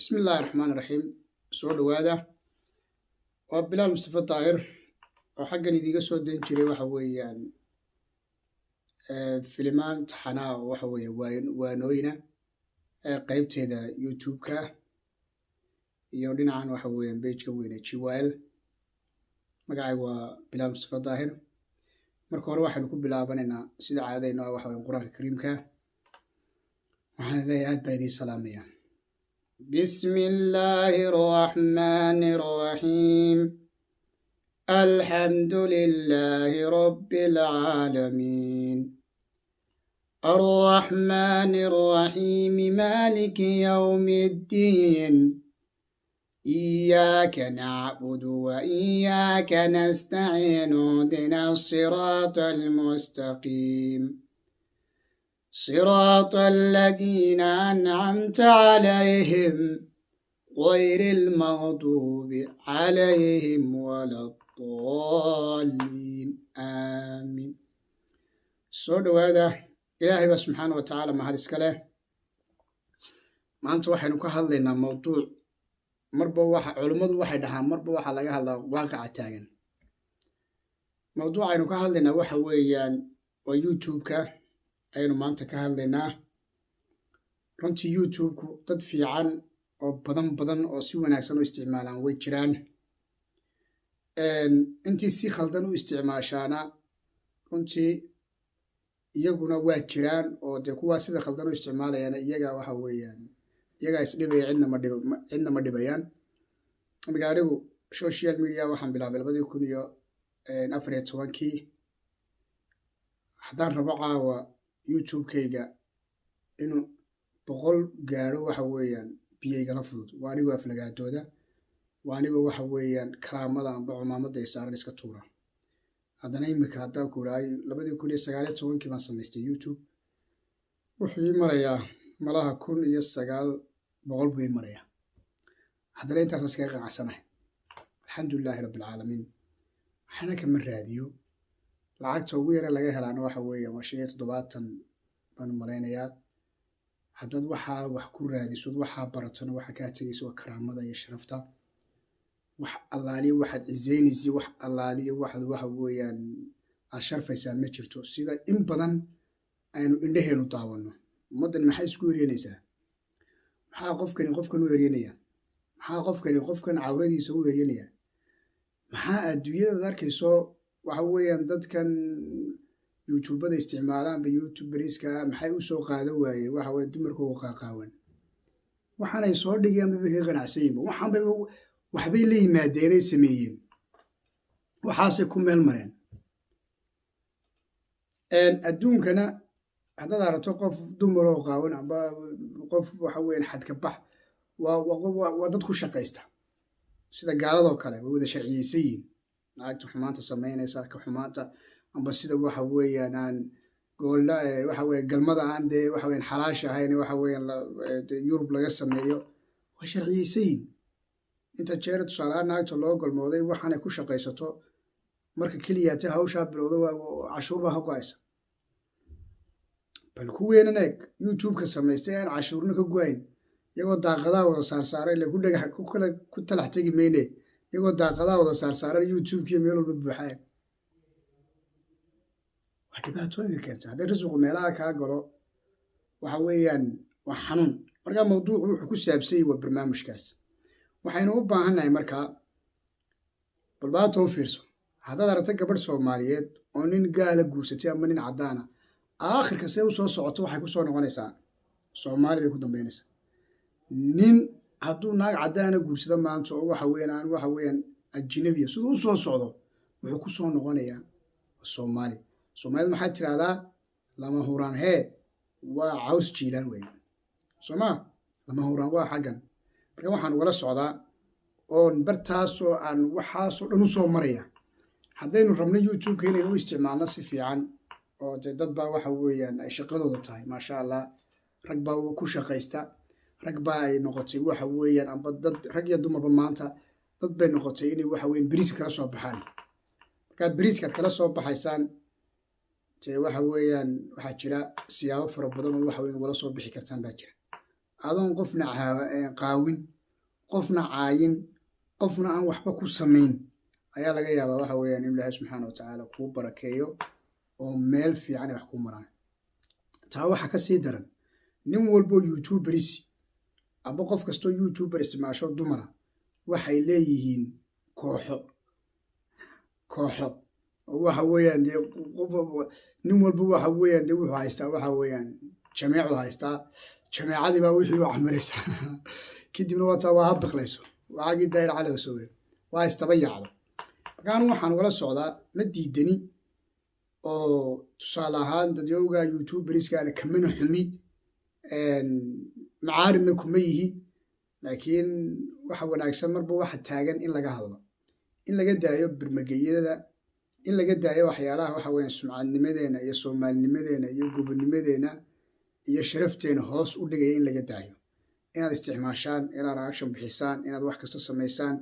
Bismi illaahi raxmaan raxiim. Soo dhowaada. Waa Bilaal Mustafa Daahir oo xaggan idiga soo dayn jiray. Waxa weeyaan filimaan taxanaa oo waxa weeye waanooyina qeybteeda YouTube-ka iyo dhinacan waxa weeyaan page-ka weyne GYL. Magacaygu waa Bilaal Mustafa Daahir. Marka hore waxaynu ku bilaabanaynaa sida caadayno ah, waxa weyan, Qur-aanka Kariimka. Waxaan leeyahay, aad baa idiin salaamaya. بسم الله الرحمن الرحيم. الحمد لله رب العالمين، الرحمن الرحيم، مالك يوم الدين. إياك نعبد وإياك نستعين. اهدنا الصراط المستقيم، صراط الذين أنعمت عليهم، غير المغضوب عليهم ولا الضالين. آمين. Soo dhowaada. Ilaahay baa subxaana wa tacaala mahad iska leh. Maanta waxaynu ka hadlaynaa mawduuc. Marba waxa culummadu waxay dhahaan, marba waxaa laga hadlaa waaqaca taagan. Mawduucaynu ka hadlaynaa waxa weeyaan waa YouTube-ka ayaynu maanta ka hadlaynaa. Runtii YouTube-ku dad fiican oo badan badan oo si wanaagsan u isticmaalaan way jiraan. Intii si khaldan u isticmaashaana runtii iyaguna waa jiraan, oo dee kuwaa sida khaldan u isticmaalayaana iyaga waxa weeyaan iyagaa isdhibaya, cidna ma dhibayaan. Imika anigu social media waxaan bilaabay 2014-kii. Haddaan rabo caawa YouTube-kayga inuu 100 gaadho, waxa weeyaan biyaygala fudud. Waa anigoo aflagaadooda, waa anigoo waxa weeyaan karaamada amba cumaamada ay saaran iska tuura. Haddana imika haddaan ku idhaahay, 2019-kii baan samaystay YouTube, wuxuu ii marayaa malaha 1900 buu ii marayaa. Haddana intaas iskaga qanacsanahay, alxamdulilaahi rabbilcaalamiin. Waxna kama raadiyo. Lacagta ugu yara laga helaana waxa weeyaan waa 75 baan malaynayaa. Haddaad waxaa wax ku raadisod, waxaa baratona, waxa kaa tegaysa waa karaamada iyo sharafta. Wax allaaliya waxaad ciseynaysa, wax allaaliya waxaad waxa weeyaan aad sharfaysaa ma jirto. Sida in badan aynu indheheenu daawanno, ummaddan maxay isku eryanaysaa? Maxaa qofkani qofkan u eryanaya? Maxaa qofkani qofkan cawradiisa u eryanaya? Maxaa adduunyadaad arkayso waxa weeyaan dadkan YouTubada isticmaalaanba, YouTuberiska, maxay u soo qaadan waayeen waxa weye dumarkooga qaaqaawan? Waxaanay soo dhigayaan bay kaga qanacsan yihinba. Waxaanbay waxbay la yimaadeenay sameeyeen, waxaasay ku meel mareen. Adduunkana haddaad aragto qof dumaroo qaawan amba qof waxa weeyaan xadka bax, waa dad ku shaqaysta sida gaaladoo kale. Way wada sharciyeysan yihin naagta xumaanta samaynaysa, ka xumaanta amba sida waxa weeyaan aan goolla, waxa weye galmada aan dee waxa weyan xalaasha ahayn, waxa weeyaan Yurub laga sameeyo, waa sharciyeysan yihin. Inta jeer tusaalehaan naagta loo galmooday waxaanay ku shaqaysato, marka keliyaate hawshaa bilowda, cashuur baa ka go-aysa. Bal kuweenan eeg YouTube-ka samaystay aan cashuurna ka go-ayn, iyagoo daaqadaha wada saarsaaray ile ku dhagax ku kala ku talax tegi mayne, iyagoo daaqadaha wada saarsaaran YouTube-kiyo meel walba buuxa eeg. Waa dhibaatooyinka keenta hadday risuqu meelaha kaa galo, waxa weeyaan waa xanuun. Marka mawduucu wuxuu ku saabsan yahy waa barnaamijkaas. Waxaynu u baahannahay markaa balbaata u fiirso. Haddaad aragto gabadh Soomaaliyeed oo nin gaala guursatay ama nin caddaana, aakhirka see u soo socoto waxay ku soo noqonaysaa Soomaali bay ku dambeynaysaa. Nin hadduu naag caddaana guursado maanta oo waxa weeyaan aan waxa weeyaan ajnabiya, siduu u soo socdo wuxuu ku soo noqonayaa Soomaali. Soomaalida maxaa tirahdaa? Lama huraan hee waa caws jiilaan weeye, soo maa? Lama huraan waa xaggan. Marka waxaan ugala socdaa oon bartaasoo aan waxaasoo dhan u soo maraya, haddaynu rabno YouTube-ka inaynu u isticmaalno si fiican, oo dee dad baa waxa weeyaan ay shaqadooda tahay, maasha Allah, rag baa ku shaqaysta, rag baa ay noqotay waxa weeyaan amba dad rag iyo dumarba maanta dad bay noqotay inay waxa weeyaan beriiska kala soo baxaan. Markaad beriiskaad kala soo baxaysaan, dee waxa weeyaan waxaa jira siyaabo fara badan oo waxa weyan ugala soo bixi kartaan baa jira. Adoon qofna qaawin, qofna caayin, qofna aan waxba ku samayn ayaa laga yaabaa waxa weeyaan in Ilaahay subxaana wa tacaala kuu barakeeyo oo meel fiican ay wax ku maraan. Taa waxaa ka sii daran, nin walbo YouTuber aba qof kastoo YouTuber isticmaasho dumara waxay leeyihiin kooxo kooxo oo waxa weeyaan dee qof nin walba waxa weeyaan dee wuxuu haystaa waxa weeyaan jameecu haystaa. Jameecadii baa wixii u camiraysaa. Kadibna waa taa waa habiqlayso waagii Daahir Cali Osowe waa istaba yaacdo. Marka anu waxaan ugala socdaa, ma diidani oo tusaale ahaan dadyowga YouTuberiskaana kamana xumi, macaaridna kuma yihi, laakiin waxa wanaagsan marba waxa taagan in laga hadlo, in laga daayo birmageyada, in laga daayo waxyaalaha waxa weeyaan sumcadnimadeena iyo soomaalinimadeena iyo gobonimadeena iyo sharafteena hoos u dhigaya in laga daayo. Inaad isticmaashaan, inaad reaction bixisaan, inaad wax kasta samaysaan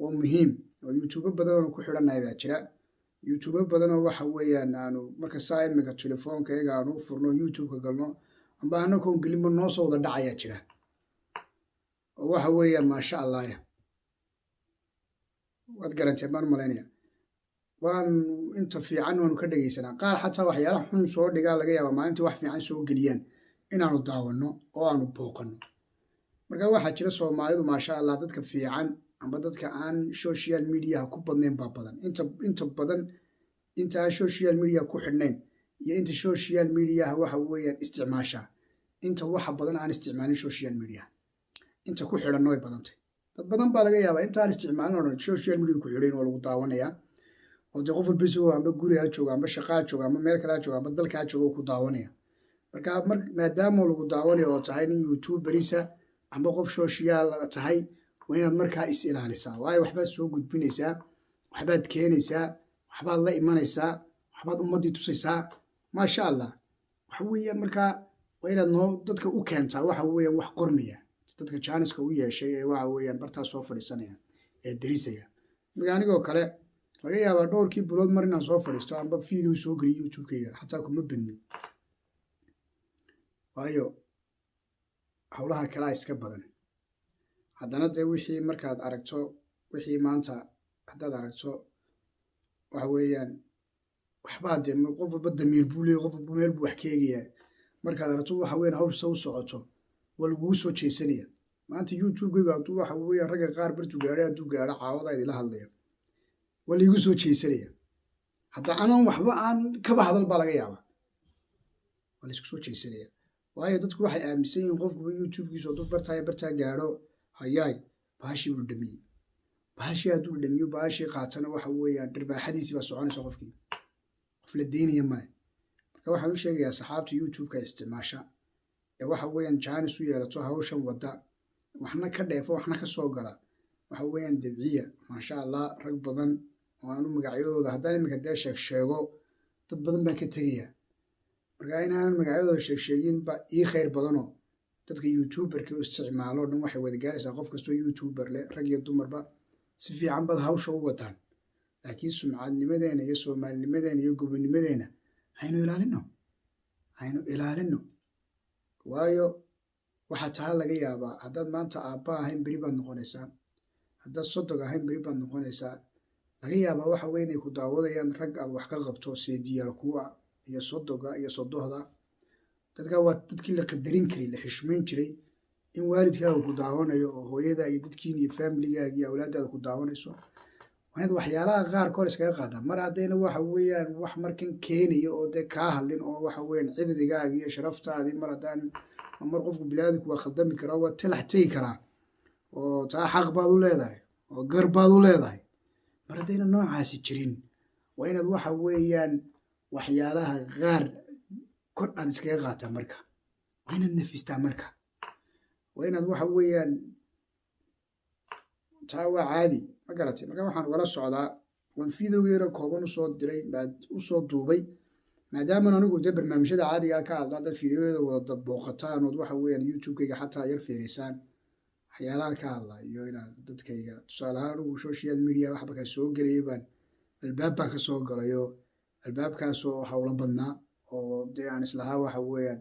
waa muhiim, oo YouTuber badan oonu ku xidhannahay baa jira. YouTuber badanoo waxa weeyaan aanu marka saa imika telefoonka iyaga aanu u furno, YouTube-ka galno amba anagoon gelinba noo soo wada dhacayaa jira, oo waxa weeyaan maasha Allahya, waad garanteen baan u malaynaya. Waan inta fiican waanu ka dhegaysanaa. Qaar xataa waxyaalaha xun soo dhigaa laga yaabaa maalintii wax fiican soo geliyaan inaanu daawanno oo aanu booqanno. Marka waxaa jira Soomaalidu, maasha Allah, dadka fiican amba dadka aan social mediaha ku badnayn baa badan. Inta badan inta aan social media ku xidhnayn iyo inta social mediaha waxa weeyaan isticmaashaa, inta waxa badan aan isticmaalin social media, inta ku xidhanna way badantay. Dad badan baa laga yaabaa inta aan isticmaalin oo dhan social media ku xidhayn oo lagu daawanayaa, oo dee qof walba isagoo amba gurigaa jooga amba shaqaa jooga amba meel kalaa jooga amba dalkaa jooga ku daawanaya. Marka mar maadaama lagu daawanayo oo tahay nin YouTuberisa amba qof social tahay, waa inaad markaa is ilaalisaa, waayo waxbaad soo gudbinaysaa, waxbaad keenaysaa, waxbaad la imanaysaa, waxbaad ummaddii tusaysaa, maasha Allah. Waxa weeyaan markaa waa inaad noo dadka u keentaa waxa weeyaan wax qormaya. Dadka jaaniska u yeeshay ee waxa weeyaan bartaa soo fadhiisanaya ee derisaya, marka anigoo kale laga yaabaa dhowrkii bilood mar inaan soo fadhiisto amba video soo geliyo YouTube-kayga, xataa kuma badnin, waayo howlaha kalaa iska badan. Haddana dee wixii markaad aragto, wixii maanta haddaad aragto, waxa weeyaan waxbaa dee qof walba damiir buu leeyahy, qof walba meel buu wax ka eegayaa. Markaad aragto waxa weeyaan hawsha u socoto, waa lagugu soo jeesanaya. Maanta YouTube-kaygu hadduu waxa weeyaan ragga qaar bartu gaadhay, hadduu gaadho caawada idila hadlaya, waa laigu soo jeesanaya. Hadda anoon waxba aan kaba hadal baa laga yaabaa, waa laisku soo jeesanaya, waayo dadku waxay aaminsan yihiin qofkuba YouTube-kiisu hadduu bartaaya bartaa gaadho, hayaay, bahashii buu dhamiyey. Bahashii hadduu dhamiyo, bahashii qaatana, waxa weeyaan dharbaaxadiisii baa soconaysa. Qofkii qof la deynaya male. Marka waxaan u sheegayaa saxaabta YouTube-ka isticmaasha ee waxa weeyaan jaanis u yeelato hawshan wadda, waxna ka dheefo, waxna ka soo gala, waxa weeyaan dabciya, maasha Allah. Rag badan oo aanu magacyadooda haddaan iminka dee sheeg sheego, dad badan baan ka tegayaa. Marka inaanan magacyadooda sheeg sheegin ba ii khayr badanoo dadka YouTuberka u isticmaalo dhan waxay wada gaaraysaa. Qof kastoo YouTuber leh, rag iyo dumarba, si fiican baad hawsha u wataan, laakiin sumcadnimadeena iyo soomaalinimadeena iyo gobonimadeena haynu ilaalino, haynu ilaalino, waayo waxaa taa laga yaabaa haddaad maanta aabba ahayn, beri baad noqonaysaa. Haddaad sodog ahayn, beri baad noqonaysaa. Laga yaabaa waxa weye inay ku daawadayaan rag aad wax ka qabto, seediyaal kuwa iyo sodoga iyo sodohda. Dadka waa dadkii la qadarin karay, la xishmayn jiray. In waalidkaaga ku daawanayo oo hooyada iyo dadkiin iyo familigaaga iyo awlaadaada ku daawanayso, waa inaad waxyaalaha qaar kor iskaga qaadaa. Mar haddayna waxa weeyaan wax markan keenaya oo dee kaa hadlin oo waxa weeyaan cididigaaga iyo sharaftaadii, mar haddaan mar qofku biniaadamku waa khaldami karaa, waa talax tegi karaa, oo taa xaq baad u leedahay oo gar baad u leedahay. Mar haddayna noocaasi jirin, waa inaad waxa weeyaan waxyaalaha qaar kor aad iskaga qaataa. Marka waa inaad nafistaa, marka waa inaad waxa weeyaan taa waa caadi, ma garatay? Marka waxaan ugala socdaa, waan videoga yaro kooban usoo diray, usoo duubay, maadaaman anigu dee barnaamijyada caadigaa ka hadlo. Haddaad videoyada wada booqataan ood waxa weeyaan YouTube-kayga xataa yar fiirisaan waxyaalahan ka hadla iyo inaan dadkayga tusaale ahaan anigu social media waxba ka soo gelayay baan albaab baan ka soo galayo, albaabkaasoo howlo badnaa oo dee aan islahaa waxa weeyaan.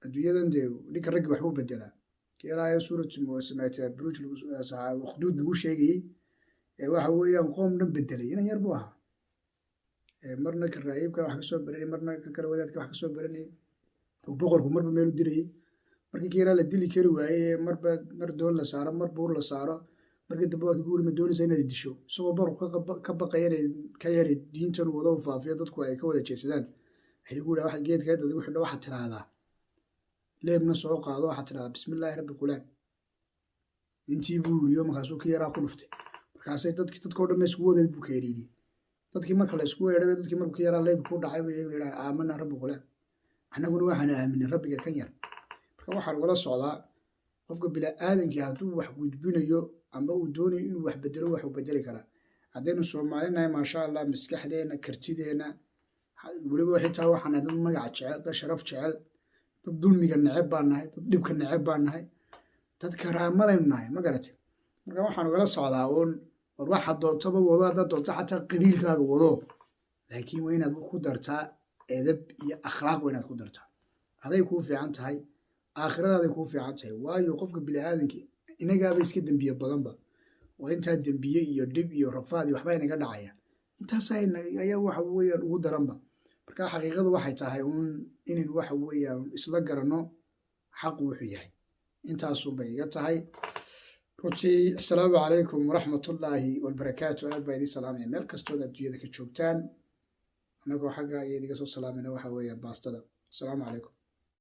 Adduunyadan dee ninka raggi waxbuu bedelaa. Keeraayo suuratu samaata buruuj ukhduud lagu sheegayey ee waxa weeyaan qoom dhan bedelay inan yar buu ahaa. Marna ka raayiibka wax kasoo baranayay, marna ka kale wadaadka wax kasoo baranayay, uu boqorku marba meel u dirayey. Markii keeraa la dili kari waayey, marba mar doon la saaro, mar buur la saaro, markii dambe waa kii ku yiri, "Ma doonaysa inaad disho?" Isagoo boqorku ka baqaya inay ka yari diintan wada u faafiyo, dadku ay ka wada jeesadaan, ayuu ku yidhi, "Waxa geedka hadda igu xidho, waxaad tiraahdaa, leebna soo qaado, waxaad tirahdaa, bismillaahi rabbi qulaan." Intii buu yiriyo, markaasuu ka yaraa ku dhuftay. Markaasay dadkii, dadkoo dhan isku wadeed buu ka yidhi. Dadkii marka la isku yeedhay, dadkii markuu ka yaraa leebka ku dhacay, bay yidhaha, "Aamana rabbi qulaan," annaguna waxaan aaminay rabbiga kan yar. Marka waxaan ugala socdaa, qofka bilaa-aadankii hadduu wax gudbinayo amba uu doonayo inuu wax bedelo, wax uu bedeli karaa. Haddaynu Soomaalinahay, maasha Allah, maskaxdeena, kartideena, weliba xitaa waxaan nahay dad magaca jecel, dad sharaf jecel, dad dulmiga neceb baan nahay, dad dhibka neceb baan nahay, dad karaamadaynu nahay, ma garatay? Marka waxaan ugala socdaa uun, war waxaad doontaba wado, haddaad doonto xataa qabiilkaaga wado, laakiin waa inaad ku dartaa edab iyo akhlaaq. Waa inaad ku dartaa, aday kuu fiican tahay, aakhiradaada kuu fiican tahay. Waayo, qofka bini-aadamkii inagaaba iska dembiye badanba, oo intaa dembiye iyo dhib iyo rafaad iyo waxbaa inaga dhacaya, intaas ayaa waxa weeyaan ugu daranba. Marka xaqiiqadu waxay tahay uun inaynu waxa weeyaan isla garanno xaqu wuxuu yahay. Intaasunbay iga tahay runtii. Assalaamu calaykum waraxmatullaahi wabarakaatu. Aad baa idiin salaamaya meel kastood adduunyada ka joogtaan. Annagoo xagga ayaa idiga soo salaamayna waxa weeyaan baastada. Asalaamu calaykum.